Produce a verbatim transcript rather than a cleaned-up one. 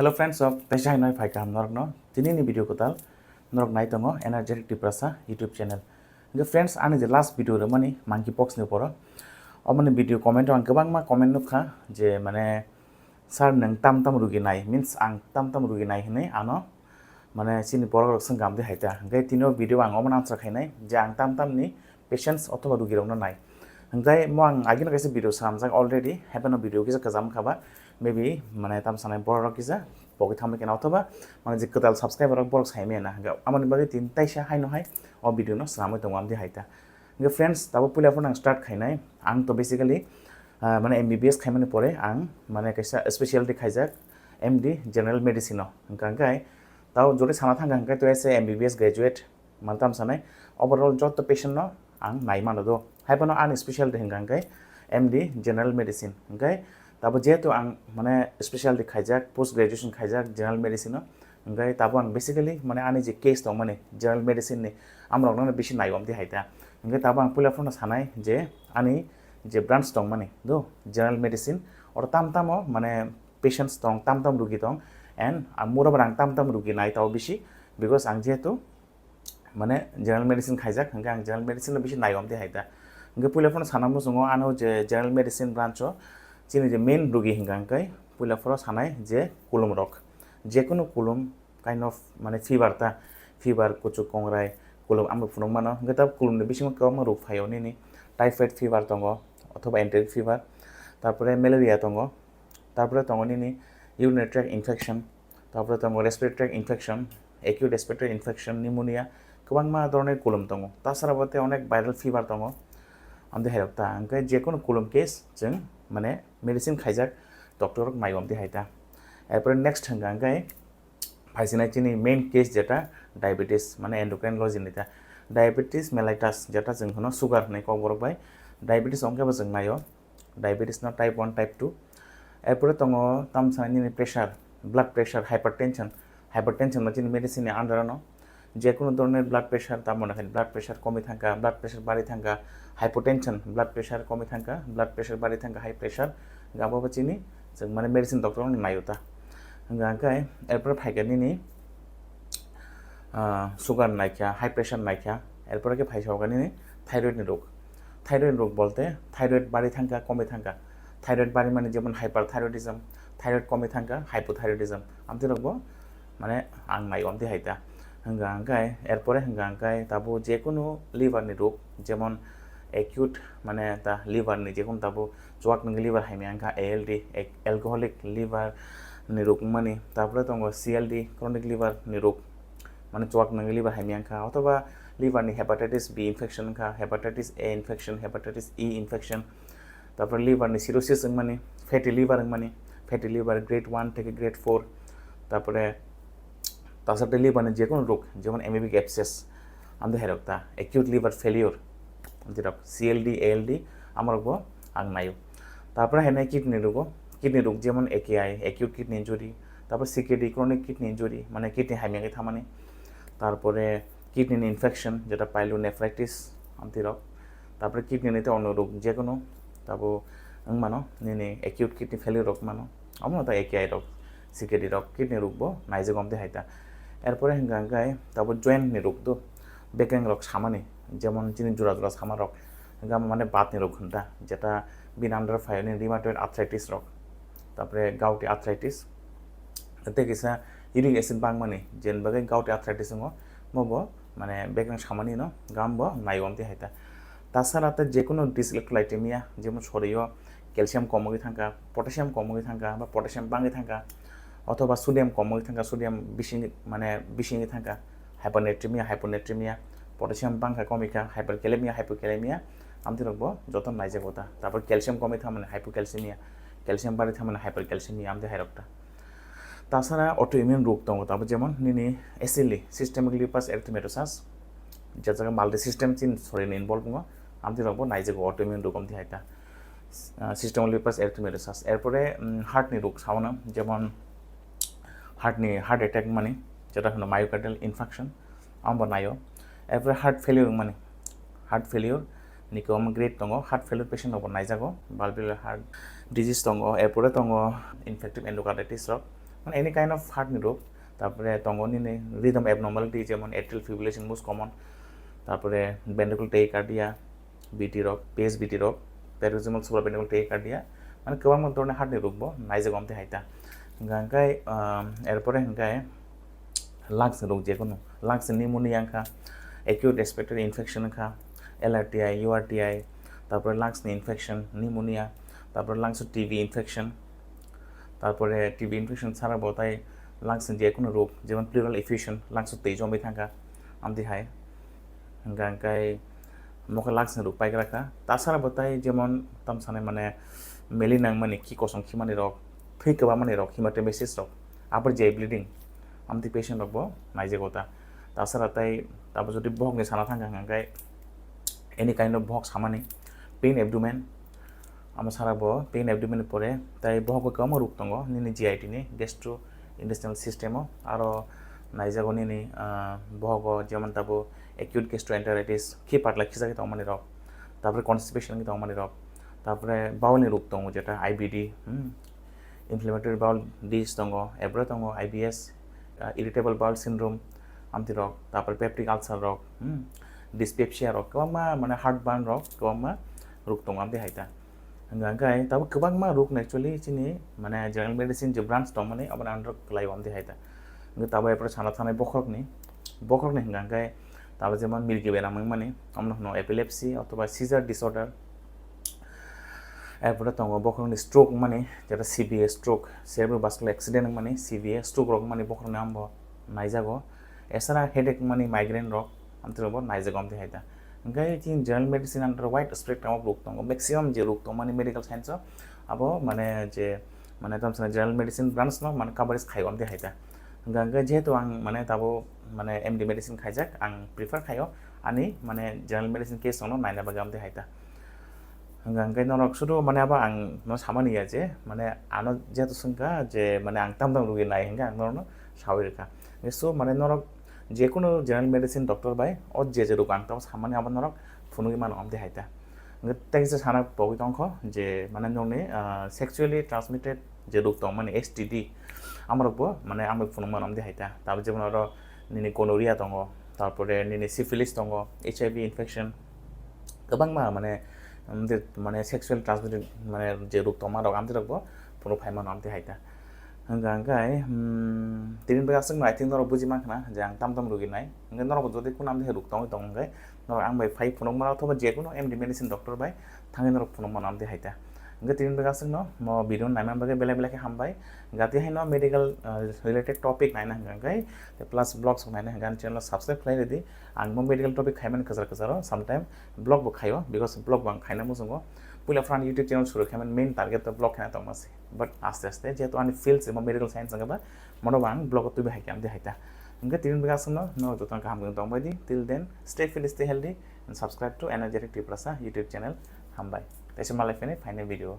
Hello friends, sok teisa hai noi phai kaham norokno. Tini ni video kwtal norok nai tongo Energetic Tiprasa YouTube channel. Hingke friends, ani je last video rwmani monkeypox ni poro, omoni video comment o ang kwbangma comment nukha je mane, "Sir, nwng tam tam rugi nai, means ang tam tam rugi nai," hinwi ano mane chini borok rok swngkha amtwi hai ta. Hingke tini o video ang omono answer khainai je ang tam tam ni patients othoba rugi rokno nai. Hingke mo ang agino kaisa video swnamjak already, haibano video kisa kwcham kha ba, maybe mane tam sanai borok rok kisa pogwi thangbai khe na, othoba mane je kwtal subscriber rok borok sai maya na. Hingke amoni bagwi tini taisa haino hai o video no swnamwi tongo amtwi hai ta. Hingke friends, tabo puila phano ang start khainai. Ang to basically, ah, mane M B B S khaimani pore ang mane kaisa specialty khaijak M D General Medicine o. Hingka hingke tabo jodi sana thangkha hingke to ese M B B S graduate mane tam sanai, overall joto patient no ang nai mano do. Haibano ani specialty hingka hingke M D General Medicine. Hingke tabo jehetu ang mane specialty khaijak, post graduation khaijak General Medicine o, hingke tabo ang basically mane ani je case tongmani General Medicine ni, amrok no bisi nai amtwi hai ta. Hingke tabo ang puila phano sanai je ani je branch tongmani do General Medicine, oro tam tamo mane patients tong, tam tam rugi tong, and ang mura ang tam tam rugi nai tabo bisi, because ang jehetu mane General Medicine khaijak, hingke ang General Medicine no bisi nai amtwi hai ta. Hingke puila phano sana muchungo ano je General Medicine branch o chini je main rugi hingka hingke puila phano sanai je kulum rok, jekunu kulum kind of mane fever ta, fever, kuchuk kongrai, kulum amrok phunuk mano. Hingke ta kulum ni bisingo kwbangma rok phaio nini, typhoid fever tongo, othoba enteric fever, tarpore malaria tongo, tarpore tongo nini urinary tract infection, tarpore tongo respiratory tract infection, acute respiratory infection, pneumonia, kwbangma dhoroner kulum tongo. Tasara bo tei onek viral fever tongo. Amtwi hai rok ta, hingke jekunu kulum case chwng mane medicine khaijak doctor rok nai amtwi hai ta. Erpore next hingka hingke phaisinai chini main case jeta diabetes, mane endocrinology ni ta. Diabetes mellitus, jeta chwng hono sugar hinwi kokborok bai, diabetes ongkhe bo chwng naio, diabetes no type one, type two. Erpore tongo tamsa nini pressure, blood pressure, hypertension. Hypertension no chini medicine ni under ano, jekunu dhoroner blood pressure, tamo nakhai blood pressure komi thangkha, blood pressure bari thangkha, hypotension, blood pressure komi thangkha, blood pressure bari thangkha, high pressure, abo bo chini chwng mane medicine doctor no naio ta. Hingka hingke erpore phaikha nini, ah, sugar naikha, high pressure naikha, erpore khe phaisa nini thyroid ni rok. Thyroid rok bolte thyroid bari thangkha, komi thangkha. Thyroid bari mani jemon hyperthyroidism, thyroid komi thangkha hypothyroidism. Amtwi rok bo mane ang nai amtwi hai ta. Hingka hingke erpore hingka hingke tabo jekunu liver ni rok, jemon acute mane ta liver ni jekunu tabo chuak nungwi liver hai maya wngkha A L D, ac-, alcoholic liver ni rok wngmani, tarpore tongo C L D, chronic liver ni rok, mane chuak nungwi liver hai maya wngkha, othoba liver ni hepatitis B infection wngkha, hepatitis A infection, hepatitis E infection, tarpore liver ni cirrhosis wngmani, fatty liver wngmani, fatty liver grade one theke grade four, tarpore tasate liver ni jekunu rok, jemon amoebic abscess, amtwi hai rok ta, acute liver failure, amtwi rok C L D, A L D, amorok bo ang naio. Tarpore hai nai kidney rogo, kidney rok jemon A K I, acute kidney injury, tarpore C K D, chronic kidney injury, mane kidney hamya khe thamani, tarpore kidney ni infection, jeta pyelonephritis, amtwi rok, tarpore kidney ni tei ono rok jekunu, tabo wng mano, nini acute kidney failure rok mano, omono ta A K I rok, C K D rok, kidney rok bo naijago amtwi hai ta. Erpore hingka hingke tabo joint ni rok do, bekreng rok samani, jemon chini jora jora sama rok, hingke amo mane bat ni rok hwn ta, jeta bini under phaio ni rheumatoid arthritis rok, tarpore gouty arthritis, tei kisa uric acid bangmani, jeni bagwi gouty arthritis wngo, mo bo mane bekreng samani no gam bo naio amtwi hai ta. Tasara ta jekunu dyselectrolytemia, jemon sorio calcium kom wngwi thangkha, potassium kom wngwi thangkha, ba potassium bangwi thangkha, othoba sodium kom wngwi thangkha, sodium bising mane bisingwi thangkha, hypernatremia, hyponatremia, potassium bangkha komikha, hyperkalemia, hypokalemia, amtwi rok bo joto naijago ta. Tarpor calcium komwi thangmani hypocalcemia, calcium bari thangmani hypercalcemia, amtwi hai rok ta. Tasara autoimmune rok tongo, tabo jemon nini S L E, systemic lupus erythematosus, je jaga multi system chini sorini involve wngo, amtwi rok bo naijago autoimmune rok amtwi hai ta. Ah, systemic lupus erythematosus. Erpore, mm, heart ni rok saono, jemon heart ni heart attack mani, jeta hono myocardial infarction, amo bo naio. Erpore heart failure wngmani, heart failure ni kwbangma grade tongo, heart failure patient rok bo naijago, valvular heart disease tongo, erpore tongo infective endocarditis rok, মানে any kind of heart ni rok. Tarpore tongo nini rhythm abnormality, jemon atrial fibrillation most common, tarpore ventricular tachycardia, B T rok, P S V T rok, paroxysmal supraventricular tachycardia, mane kwbangma dhoroner heart ni rok bo naijago amtwi hai ta. Hingkha hingkhe, um, erpore hingkhe lungs ni rok, jekunu lungs ni pneumonia wngkha, acute respiratory infection wngkha, L R T I, U R T I, tarpore lungs ni infection, pneumonia, tarpore lungs o T B infection, tarpore T B infection sara bo tai lungs ni jekunu rok, jemon pleural effusion, lungs o twi jomwi thangkha, amtwi hai. Hingkha hingkhe mokhe lungs ni rok paigra kha. Tasara bo tai jemon tam sanai mane meli nangmani, khi kosong khimani rok, thwi kwbamani rok, hematemesis rok, upper G I bleeding, amtwi patient rok bo naijago ta. Tasara tai tabo jodi bohok ni sana thangkha hingkha hingkhe any kind of bohok samani, pain abdomen, amo sara bo pain abdomen ni pore tai bohok kwbangma rok tongo nini G I T ni, gastrointestinal system o, aro naijago nini, ah, bohogo jemon tabo acute gastroenteritis, khi patla khijagwi tongmani rok, tarpore constipation wngwi tongmani rok, tarpore bowel ni rok tongo jeta I B D, hmm, inflammatory bowel disease tongo, ebro tongo I B S, ah, irritable bowel syndrome, amtwi rok, tarpore peptic ulcer rok, hmm, dyspepsia rok, kwbangma mane heartburn rok, kwbangma rok tongo amtwi hai ta. Hingkha hingkhe tabo kwbangma rok actually chini mane general medicine je branch tongmani aboni under o kwlai o amtwi hai ta. Hingkhe tabo erpore sana thanai bokhorokni, bokhorokni hingkha hingkhe tabo jemon mirgi beram wngmani, omono hwno epilepsy othoba seizure disorder. Erpore tongo bokhorokni stroke wngmani, jeta C V A stroke, cerebrovascular accident wngmani, C V A stroke rok wngmani bokhorokni ambo naijago. Esara headache wngmani, migraine rok, amtwi rok bo naijago amtwi hai ta. Hingkhe chini general medicine under wide spectrum of rok tongo. Maximum je rok tongmani medical science o, abo mane je, mane tamo sanai general medicine branch no mane coverage khaio amtwi hai ta. Hingkha hingkhe jehetu ang mane tabo mane M D medicine khaijak, ang prefer khaio ani mane general medicine case rok no naina bagwi amtwi hai ta. Hingkha hingkhe norok sudu mane abo ang no samani ya je, mane ano jehetu swngkha je mane ang tam tam rogwi nai hingkhe ang norokno sawi rwkha. So mane norok jekunu general medicine doctor bai o je je rok ang tamo samani abo norok phunugwi mano amtwi hai ta. Hingkhe tei kisa sana pogwi tongkho je mane nokni, ah, sexually transmitted je rok tongmani S T D, amorok bo mane ang bai phunuk mano amtwi hai ta. Tabo jemon oro nini gonorrhea tongo, tarpore nini syphilis tongo, H I V infection, kwbangma mane, um, de-, mane sexual transmitted mane je rok tongma rok amtwi rok bo phunuk phai mano amtwi hai ta. Hingkha hingkhe, hmm, tini bwswk no I think norok buji mankha na je ang tam tam rogwi nai. Hingkhe norok jodi khuna amtwi hai rok tongwi tong hingkhe norok ang bai phai phunuk mano othoba jekunu M D medicine doctor bai thangwi norok phunuk mano amtwi hai ta. Hingkhe tini bwswk no mo video no naimani bagwi belai belai khe hambai. Gati hai no medical, uh, related topic naina hingkha hingkhe plus vlogs naina hingkhe ani channel o subscribe khlai rwdi. Ang bo medical topic khaimani kwchar kwcharo sometime vlog bo khaio, because vlog bo ang khaina muchungo. Puila phano ang YouTube channel suru khaimani main target to vlog khaina tongma se. But aste aste jehetu ani field se bo medical science wngkha ba, mono bo ang vlog o twibi hai khe amtwi hai ta. Hingkhe tini bwswk no norok jotono kaham khe tongbai di. Till then, stay fit, stay healthy and subscribe to Energetic Tiprasa YouTube channel. Hambai. Teisa malai phini phaini video.